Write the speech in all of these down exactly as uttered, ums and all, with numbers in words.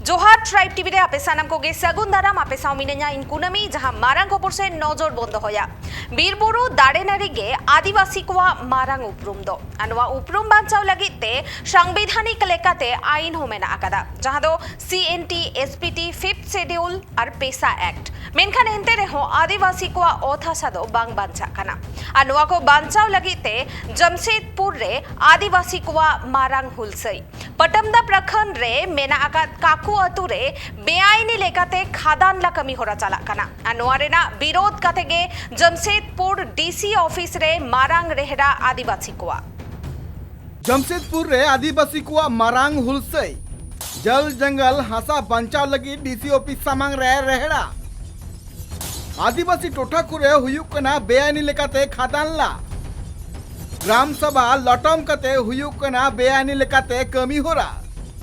ᱡᱚᱦᱟᱨ tribe TV ᱨᱮ ᱟᱯᱮ ᱥᱟᱱᱟᱢ ᱠᱚᱜᱮ ᱥᱟᱹᱜᱩᱱ ᱫᱟᱨᱟᱢ᱾ ᱟᱯᱮ ᱥᱟᱶ ᱢᱤᱱᱟᱹᱧᱟ ᱤᱧ ᱠᱩᱱᱟᱹᱢᱤ᱾ ᱡᱟᱦᱟᱸ ᱢᱟᱨᱟᱝ ᱠᱷᱚᱵᱚᱨ ᱥᱮᱫ ᱱᱚᱡᱚᱨ ᱵᱚᱱ ᱫᱚᱦᱚᱭᱟ, ᱵᱤᱨ ᱵᱩᱨᱩ ᱫᱟᱨᱮ ᱱᱟᱹᱲᱤ ᱜᱮ ᱟᱹᱫᱤᱵᱟᱹᱥᱤ ᱠᱚᱣᱟᱜ ᱢᱟᱨᱟᱝ ᱩᱯᱨᱩᱢ ᱫᱚ᱾ ᱟᱨ ᱱᱚᱣᱟ ᱩᱯᱨᱩᱢ ᱵᱟᱧᱪᱟᱣ ᱞᱟᱹᱜᱤᱫ ᱛᱮ ᱥᱟᱝᱵᱤᱫᱷᱟᱱᱤᱠ ᱞᱮᱠᱟᱛᱮ ᱟᱭᱤᱱ ᱦᱚᱸ ᱢᱮᱱᱟᱜ ᱟᱠᱟᱫᱟ, ᱡᱟᱦᱟᱸ ᱫᱚ C N T, S P T, fifth schedule ᱟᱨ ᱯᱮᱥᱟ ᱮᱠᱴ᱾ ᱢᱮᱱᱠᱷᱟᱱ ᱮᱱᱛᱮ ᱨᱮᱦᱚᱸ ᱟᱹᱫᱤᱵᱟᱹᱥᱤ ᱠᱚᱣᱟᱜ ᱚᱛ ᱦᱟᱥᱟ ᱫᱚ ᱵᱟᱝ ᱵᱟᱧᱪᱟᱜ ᱠᱟᱱᱟ᱾ ᱟᱨ ᱱᱚᱣᱟ ᱠᱚ ᱵᱟᱧᱪᱟᱣ ᱞᱟᱹᱜᱤᱫ ᱛᱮ ᱡᱟᱢᱥᱮᱫᱽᱯᱩᱨ ᱨᱮ ᱟᱹᱫᱤᱵᱟᱹᱥᱤ ᱠᱚᱣᱟᱜ ᱢᱟᱨᱟᱝ ᱦᱩᱞᱥᱟᱹᱭ ᱯᱟᱴᱟᱢᱫᱟ ᱯᱨᱚᱠᱷᱚᱸᱰ ᱨᱮ ᱢᱮᱱᱟᱜ ᱟᱠᱟᱫ ᱠᱟᱠᱩ ᱟᱛᱳ ᱨᱮ ᱵᱮᱟᱭᱤᱱᱤ ᱞᱮᱠᱟᱛᱮ ᱠᱷᱟᱫᱟᱱ ᱞᱟ ᱠᱟᱹᱢᱤ ᱦᱚᱨᱟ ᱪᱟᱞᱟᱜ ᱠᱟᱱᱟ᱾ ᱟᱨ ᱱᱚᱣᱟ ᱨᱮᱱᱟᱜ ᱵᱤᱨᱳᱫᱷ ᱠᱟᱛᱮ ᱜᱮ ᱡᱟᱢᱥᱮᱫᱽᱯᱩᱨ ᱰᱤ ᱥᱤ ᱚᱯᱷᱤᱥ ᱨᱮ ᱢᱟᱨᱟᱝ ᱨᱮᱦᱲᱟ ᱟᱹᱫᱤᱵᱟᱹᱥᱤ ᱠᱚᱣᱟᱜ᱾ ᱡᱟᱢᱥᱮᱫᱽᱯᱩᱨ ᱨᱮ ᱟᱹᱫᱤᱵᱟᱹᱥᱤ ᱠᱚᱣᱟᱜ ᱢᱟᱨᱟᱝ ᱦᱩᱞᱥᱟᱹᱭ, ᱡᱚᱞ ᱡᱚᱝᱜᱚᱞ ᱦᱟᱥᱟ ᱵᱟᱧᱪᱟᱣ ᱞᱟᱹᱜᱤᱫ ᱰᱤ ᱥᱤ ᱚᱯᱷᱤᱥ ᱥᱟᱢᱟᱝ ᱨᱮ ᱨᱮᱦᱲᱟ᱾ ᱟᱹᱫᱤᱵᱟᱹᱥᱤ ᱴᱚᱴᱷᱟ ᱠᱚᱨᱮ ᱦᱩᱭᱩᱜ ᱠᱟᱱᱟ ᱵᱮᱟᱭᱤᱱᱤ ᱞᱮᱠᱟᱛᱮ ᱠᱷᱟᱫᱟᱱ ᱞᱟ᱾ ᱜᱨᱟᱢ ᱥᱚᱵᱷᱟ ᱞᱚᱴᱚᱢ ᱠᱟᱛᱮ ᱦᱩᱭᱩᱜ ᱠᱟᱱᱟ ᱵᱮᱟᱭᱤᱱᱤ ᱞᱮᱠᱟᱛᱮ ᱠᱟᱹᱢᱤ ᱦᱚᱨᱟ᱾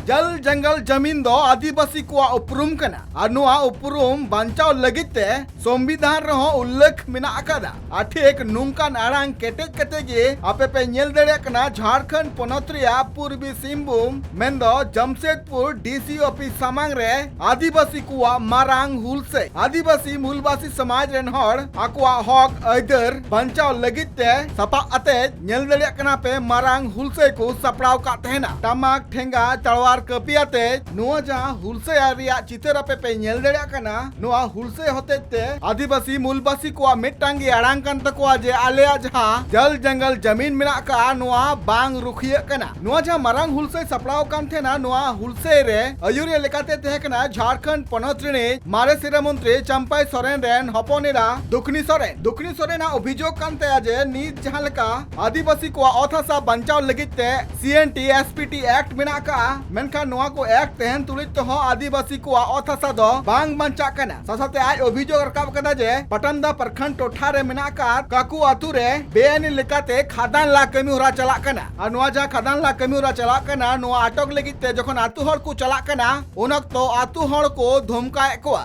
ᱡᱚᱞ ᱡᱚᱝᱜᱚᱞ ᱡᱟᱢᱤᱱ ᱫᱚ ᱟᱹᱫᱤᱵᱟᱹᱥᱤ ᱠᱚᱣᱟᱜ ᱩᱯᱨᱩᱢ ᱠᱟᱱᱟ ᱟᱨ ᱱᱚᱣᱟ ᱩᱯᱨᱩᱢ ᱵᱟᱧᱪᱟᱣ ᱞᱟᱹᱜᱤᱫ ᱛᱮ ᱥᱚᱝᱵᱤᱫᱷᱟᱱ ᱨᱮᱦᱚᱸ ᱩᱞᱞᱮᱠᱷ ᱢᱮᱱᱟᱜ ᱟᱠᱟᱫᱟ᱾ ᱟᱨ ᱴᱷᱤᱠ ᱱᱚᱝᱠᱟᱱ ᱟᱲᱟᱝ ᱠᱮᱴᱮᱡ ᱠᱟᱛᱮ ᱜᱮ ᱟᱯᱮ ᱯᱮ ᱧᱮᱞ ᱫᱟᱲᱮᱭᱟᱜ ᱠᱟᱱᱟ ᱡᱷᱟᱲᱠᱷᱚᱸᱰ ᱯᱚᱱᱚᱛ ᱨᱮᱭᱟᱜ ᱯᱩᱨᱵᱤ ᱥᱤᱝᱵᱷᱩᱢ ᱢᱮᱱᱫᱚ ᱡᱟᱢᱥᱮᱫᱽᱯᱩᱨ ᱰᱤ ᱥᱤ ᱚᱯᱷᱤᱥ ᱥᱟᱢᱟᱝ ᱨᱮ ᱟᱹᱫᱤᱵᱟᱹᱥᱤ ᱠᱚᱣᱟᱜ ᱢᱟᱨᱟᱝ ᱦᱩᱞᱥᱟᱹᱭ᱾ ᱟᱹᱫᱤᱵᱟᱹᱥᱤ ᱢᱩᱞᱵᱟᱥᱤ ᱥᱚᱢᱟᱡᱽ ᱨᱮᱱ ᱦᱚᱲ ᱟᱠᱚᱣᱟᱜ ᱦᱚᱠ ᱟᱹᱭᱫᱟᱹᱨ ᱵᱟᱧᱪᱟᱣ ᱞᱟᱹᱜᱤᱫ ᱛᱮ ᱥᱟᱯᱟᱵ ᱟᱛᱮ ᱧᱮᱞ ᱫᱟᱲᱮᱭᱟᱜ ᱠᱟᱱᱟ ᱯᱮ ᱢᱟᱨᱟᱝ ᱦᱩᱞᱥᱟᱹᱭ ᱠᱚ ᱥᱟᱯᱲᱟᱣ ᱠᱟᱫ ᱛᱟᱦᱮᱱᱟ᱾ ᱴᱟᱢᱟᱠ, ᱴᱷᱮᱸᱜᱟ, ᱛᱟᱲᱣᱟᱨ, ᱠᱟᱹᱯᱤ ᱟᱛᱮ ᱱᱚᱣᱟ ᱡᱟᱦᱟᱸ ᱦᱩᱞᱥᱟᱹᱭ ᱨᱮᱭᱟᱜ ᱪᱤᱛᱟᱹᱨ ᱟᱯᱮ ᱯᱮ ᱧᱮᱞ ᱫᱟᱲᱮᱭᱟᱜ ᱠᱟᱱᱟ, ᱱᱚᱣᱟ ᱦᱩᱞᱥᱟᱹᱭ ᱦᱚᱛᱮᱡ ᱛᱮ ᱟᱹᱫᱤᱵᱟᱹᱥᱤ ᱢᱩᱞᱵᱟᱥᱤ ᱠᱚᱣᱟᱜ ᱢᱤᱫᱴᱟᱝ ᱜᱮ ᱟᱲᱟᱝ ᱠᱟᱱ ᱛᱟᱠᱚᱣᱟ ᱡᱮ ᱟᱞᱮᱭᱟᱜ ᱡᱟᱦᱟᱸ ᱡᱚᱞ ᱡᱚᱝᱜᱚᱞ ᱡᱟᱢᱤᱱ ᱢᱮᱱᱟᱜ ᱟᱠᱟᱫᱼᱟ, ᱱᱚᱣᱟ ᱵᱟᱝ ᱨᱩᱠᱷᱤᱭᱟᱹᱜ ᱠᱟᱱᱟ᱾ ᱱᱚᱣᱟ ᱡᱟᱦᱟᱸ ᱢᱟᱨᱟᱝ ᱦᱩᱞᱥᱟᱹᱭ ᱥᱟᱯᱲᱟᱣ ᱟᱠᱟᱱ ᱛᱟᱦᱮᱱᱟ, ᱱᱚᱣᱟ ᱦᱩᱞᱥᱟᱹᱭ ᱨᱮ ᱟᱹᱭᱩᱨᱤᱭᱟᱹ ᱞᱮᱠᱟᱛᱮ ᱛᱟᱦᱮᱸ ᱠᱟᱱᱟ ᱡᱷᱟᱲᱠᱷᱚᱸᱰ ᱯᱚᱱᱚᱛ ᱨᱤᱱᱤᱡ ᱢᱟᱨᱮ ᱥᱤᱨᱟᱹ ᱢᱚᱱᱛᱨᱤ ᱪᱟᱢᱯᱟᱭ ᱥᱚᱨᱮᱱ ᱨᱮᱱ ᱦᱚᱯᱚᱱ ᱮᱨᱟ ᱫᱩᱠᱷᱱᱤ ᱥᱚᱨᱮᱱ᱾ ᱫᱩᱠᱷᱱᱤ ᱥᱚᱨᱮᱱᱟᱜ ᱚᱵᱷᱤᱡᱳᱜᱽ ᱠᱟᱱ ᱛᱟᱭᱟ ᱡᱮ ᱱᱤᱛ ᱡᱟᱦᱟᱸ ᱞᱮᱠᱟ ᱟᱹᱫᱤᱵᱟᱹᱥᱤ ᱠᱚᱣᱟᱜ ᱚᱛ ᱦᱟᱥᱟ ᱵᱟᱧᱪᱟᱣ ᱞᱟᱹᱜᱤᱫ ᱛᱮ C N T, S P T act ᱢᱮᱱᱟᱜ ᱟᱠᱟᱫᱼᱟ, ᱢᱮᱱᱠᱷᱟᱱ ᱱᱚᱣᱟ ᱠᱚ ᱮᱠᱴ ᱛᱟᱦᱮᱱ ᱛᱩᱞᱩᱡ ᱛᱮᱦᱚᱸ ᱟᱹᱫᱤᱵᱟᱹᱥᱤ ᱠᱚᱣᱟᱜ ᱚᱛ ᱦᱟᱥᱟ ᱫᱚ ᱵᱟᱝ ᱵᱟᱧᱪᱟᱜ ᱠᱟᱱᱟ᱾ ᱥᱟᱶᱥᱟᱶᱛᱮ ᱟᱡ ᱚᱵᱷᱤᱡᱳᱜᱽ ᱨᱟᱠᱟᱵ ᱟᱠᱟᱫᱟ ᱡᱮ ᱯᱟᱴᱟᱱᱫᱟ ᱯᱨᱚᱠᱷᱚᱸᱰ ᱴᱚᱴᱷᱟ ᱨᱮ ᱢᱮᱱᱟᱜ ᱟᱠᱟᱫ ᱠᱟᱠᱩ ᱟᱛᱳ ᱨᱮ ᱵᱮᱟᱭᱤᱱᱤ ᱞᱮᱠᱟᱛᱮ ᱠᱷᱟᱫᱟᱱ ᱞᱟ ᱠᱟᱹᱢᱤ ᱦᱚᱨᱟ ᱪᱟᱞᱟᱜ ᱠᱟᱱᱟ᱾ ᱟᱨ ᱱᱚᱣᱟ ᱡᱟᱦᱟᱸ ᱠᱷᱟᱫᱟᱱ ᱞᱟ ᱠᱟᱹᱢᱤ ᱦᱚᱨᱟ ᱪᱟᱞᱟᱜ ᱠᱟᱱᱟ, ᱱᱚᱣᱟ ᱟᱴᱚᱠ ᱞᱟᱹᱜᱤᱫ ᱛᱮ ᱡᱚᱠᱷᱚᱱ ᱟᱛᱳ ᱦᱚᱲ ᱠᱚ ᱪᱟᱞᱟᱜ ᱠᱟᱱᱟ, ᱩᱱ ᱚᱠᱛᱚ ᱟᱛᱳ ᱦᱚᱲ ᱠᱚ ᱫᱷᱚᱢᱠᱟᱣᱮᱫ ᱠᱚᱣᱟ᱾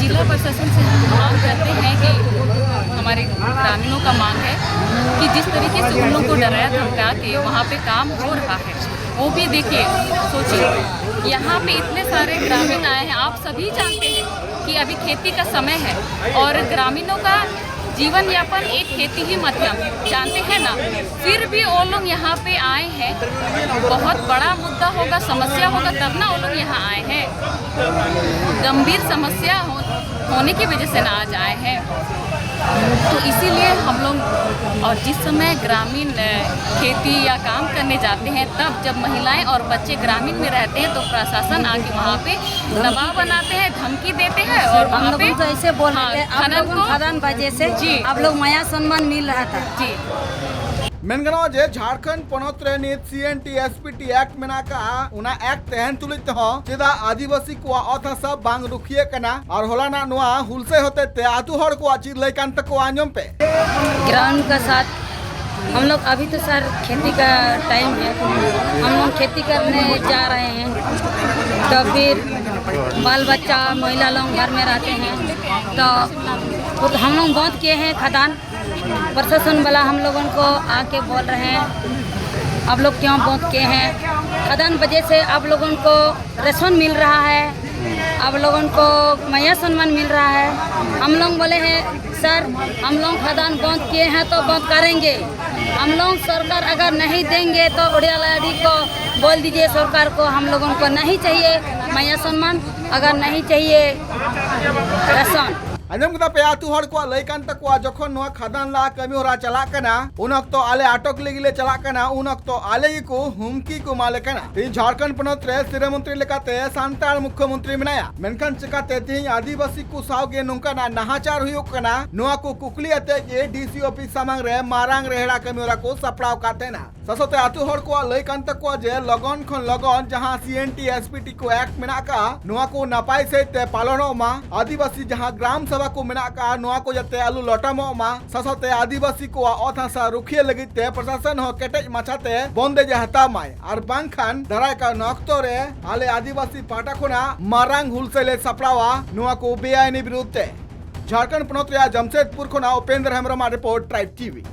जिला प्रशासन से हम मांग करते हैं कि हमारे ग्रामीणों का मांग है कि जिस तरीके से उन लोग को डराया धमकाया कि वहाँ पे काम हो रहा है, वो भी देखिए, सोचिए, यहाँ पे इतने सारे ग्रामीण आए हैं। आप सभी जानते हैं कि अभी खेती का समय है और ग्रामीणों का जीवन यापन एक खेती ही माध्यम, जानते हैं ना। फिर भी वो लोग यहाँ पे आए हैं, बहुत बड़ा मुद्दा होगा, समस्या होगा, तब ना वो लोग यहाँ आए हैं। गंभीर समस्या हो, होने की वजह से ना आज आए हैं। तो इसीलिए हम लोग, और जिस समय ग्रामीण खेती या काम करने जाते हैं, तब जब महिलाएं और बच्चे ग्रामीण में रहते हैं तो प्रशासन आके वहाँ पे दबाव बनाते हैं, धमकी देते हैं और हम लोगों को ऐसे बोल देते हैं, आप लोगों को खदान बजे से जी। आप लोग मया सम्मान मिल रहा था जी। ᱢᱮᱱ ᱜᱟᱱᱚᱜᱼᱟ ᱡᱮ ᱡᱷᱟᱲᱠᱷᱚᱸᱰ ᱯᱚᱱᱚᱛ ᱨᱮ ᱱᱤᱛ C N T S P T act ᱢᱮᱱᱟᱜ ᱟᱠᱟᱫᱼᱟ᱾ ᱚᱱᱟ ᱮᱠᱴ ᱛᱟᱦᱮᱱ ᱛᱩᱞᱩᱡ ᱛᱮᱦᱚᱸ ᱪᱮᱫᱟᱜ ᱟᱹᱫᱤᱵᱟᱹᱥᱤ ᱠᱚᱣᱟᱜ ᱚᱛ ᱦᱟᱥᱟ ᱵᱟᱝ ᱨᱩᱠᱷᱤᱭᱟᱹᱜ ᱠᱟᱱᱟ? ᱟᱨ ᱦᱚᱞᱟᱱᱟᱜ ᱱᱚᱣᱟ ᱦᱩᱞᱥᱟᱹᱭ ᱦᱚᱛᱮᱡ ᱛᱮ ᱟᱹᱛᱩ ᱦᱚᱲ ᱠᱚᱣᱟᱜ ᱪᱮᱫ ᱞᱟᱹᱭ ᱠᱟᱱ ᱛᱟᱠᱚᱣᱟ, ᱟᱸᱡᱚᱢ ᱯᱮ᱾ ग्राउंड का साथ हम लोग अभी तो सर खेती का टाइम है, हम लोग खेती करने जा रहे हैं, तो फिर बाल बच्चा महिला लोग घर में रहते हैं, तो, तो हम लोग बंद किए हैं खदान। प्रशासन वाला हम लोगों को आके बोल रहे हैं, आप लोग क्यों बंद किए हैं? खदान वजह से आप लोगों को राशन मिल रहा है, आप लोगों को मया सम्मान मिल रहा है। हम लोग बोले हैं सर, हम लोग खदान बंद किए हैं तो बंद करेंगे। हम लोग सरकार अगर नहीं देंगे तो उड़िया लाड़ी को बोल दीजिए, सरकार को हम लोगों को नहीं चाहिए मया सम्मान, अगर नहीं चाहिए राशन। ᱟᱸᱡᱚᱢ ᱠᱮᱫᱟ ᱯᱮ, ᱟᱹᱛᱩ ᱦᱚᱲ ᱠᱚᱣᱟᱜ ᱞᱟᱹᱭ ᱠᱟᱱ ᱛᱟᱠᱚᱣᱟ, ᱡᱚᱠᱷᱚᱱ ᱱᱚᱣᱟ ᱠᱷᱟᱫᱟᱱ ᱞᱟ ᱠᱟᱹᱢᱤ ᱦᱚᱨᱟ ᱪᱟᱞᱟᱜ ᱠᱟᱱᱟ, ᱩᱱ ᱚᱠᱛᱚ ᱟᱞᱮ ᱟᱴᱚᱠ ᱞᱟᱹᱜᱤᱫ ᱞᱮ ᱪᱟᱞᱟᱜ ᱠᱟᱱᱟ, ᱩᱱ ᱚᱠᱛᱚ ᱟᱞᱮ ᱜᱮᱠᱚ ᱦᱩᱢᱠᱤ ᱠᱚ ᱮᱢᱟᱞᱮ ᱠᱟᱱᱟ᱾ ᱛᱮᱦᱮᱧ ᱡᱷᱟᱲᱠᱷᱚᱸᱰ ᱯᱚᱱᱚᱛ ᱨᱮ ᱥᱤᱨᱟᱹ ᱢᱚᱱᱛᱨᱤ ᱞᱮᱠᱟᱛᱮ ᱥᱟᱱᱛᱟᱲ ᱢᱩᱠᱷᱭᱚ ᱢᱚᱱᱛᱨᱤ ᱢᱮᱱᱟᱭᱟ, ᱢᱮᱱᱠᱷᱟᱱ ᱪᱤᱠᱟᱛᱮ ᱛᱮᱦᱮᱧ ᱟᱹᱫᱤᱵᱟᱹᱥᱤ ᱠᱚ ᱥᱟᱶ ᱜᱮ ᱱᱚᱝᱠᱟᱱᱟᱜ ᱱᱟᱦᱟᱪᱟᱨ ᱦᱩᱭᱩᱜ ᱠᱟᱱᱟ? ᱱᱚᱣᱟ ᱠᱚ ᱠᱩᱠᱞᱤ ᱟᱛᱮ ᱜᱮ ᱰᱤ ᱥᱤ ᱚᱯᱷᱤᱥ ᱥᱟᱢᱟᱝ ᱨᱮ ᱢᱟᱨᱟᱝ ᱨᱮᱦᱲᱟ ᱠᱟᱹᱢᱤ ᱦᱚᱨᱟ ᱠᱚ ᱥᱟᱯᱲᱟᱣ ᱟᱠᱟᱫ ᱛᱟᱦᱮᱱᱟ᱾ ᱥᱟᱶᱛᱮ ᱟᱹᱛᱩ ᱦᱚᱲ ᱠᱚᱣᱟᱜ ᱞᱟᱹᱭ ᱠᱟᱱ ᱛᱟᱠᱚᱣᱟ ᱡᱮ ᱞᱚᱜᱚᱱ ᱠᱷᱚᱱ ᱞᱚᱜᱚᱱ ᱡᱟᱦᱟᱸ C N T S P T ᱠᱚ ᱮᱠᱴ ᱢᱮᱱᱟᱜ ᱟᱠᱟᱫᱼᱟ, ᱱᱚᱣᱟ ᱠᱚ ᱱᱟᱯᱟᱭ ᱥᱟᱹᱦᱤᱡ ᱛᱮ ᱯᱟᱞᱚᱱᱚᱜ ᱢᱟ, ᱟᱹᱫᱤᱵᱟᱹᱥᱤ ᱡᱟᱦᱟᱸ ᱜᱨᱟᱢ ᱥᱚᱵᱷᱟ ᱠᱚ ᱢᱮᱱᱟᱜ ᱟᱠᱟᱫᱼᱟ, ᱱᱚᱣᱟ ᱠᱚ ᱡᱟᱛᱮ ᱟᱞᱚ ᱞᱚᱴᱚᱢᱚᱜ ᱢᱟ, ᱥᱟᱶᱛᱮ ᱟᱹᱫᱤᱵᱟᱹᱥᱤ ᱠᱚᱣᱟᱜ ᱚᱛ ᱦᱟᱥᱟ ᱨᱩᱠᱷᱤᱭᱟᱹ ᱞᱟᱹᱜᱤᱫ ᱛᱮ ᱯᱨᱚᱥᱟᱥᱚᱱ ᱦᱚᱸ ᱠᱮᱴᱮᱡ ᱢᱟᱪᱷᱟᱛᱮ ᱵᱚᱱᱫᱮᱡ ᱮ ᱦᱟᱛᱟᱣ ᱢᱟᱭ, ᱟᱨ ᱵᱟᱝᱠᱷᱟᱱ ᱫᱟᱨᱟᱭ ᱠᱟᱱ ᱚᱠᱛᱚ ᱨᱮ ᱟᱞᱮ ᱟᱹᱫᱤᱵᱟᱹᱥᱤ ᱯᱟᱦᱴᱟ ᱠᱷᱚᱱᱟᱜ ᱢᱟᱨᱟᱝ ᱦᱩᱞᱥᱟᱹᱭ ᱞᱮ ᱥᱟᱯᱲᱟᱣᱟ ᱱᱚᱣᱟ ᱠᱚ ᱵᱮᱟᱭᱤᱱᱤ ᱵᱤᱨᱩᱫᱷ ᱛᱮ᱾ ᱡᱷᱟᱲᱠᱷᱚᱸᱰ ᱯᱚᱱᱚᱛ ᱨᱮᱭᱟᱜ ᱡᱟᱢᱥᱮᱫᱽᱯᱩᱨ ᱠᱷᱚᱱᱟᱜ ᱩᱯᱮᱱᱫᱨ ᱦᱮᱢᱵᱨᱚᱢᱟᱜ ᱨᱤᱯᱳᱨᱴ, ᱴᱨᱟᱭᱤᱵᱽ ᱴᱤ ᱵᱷᱤ᱾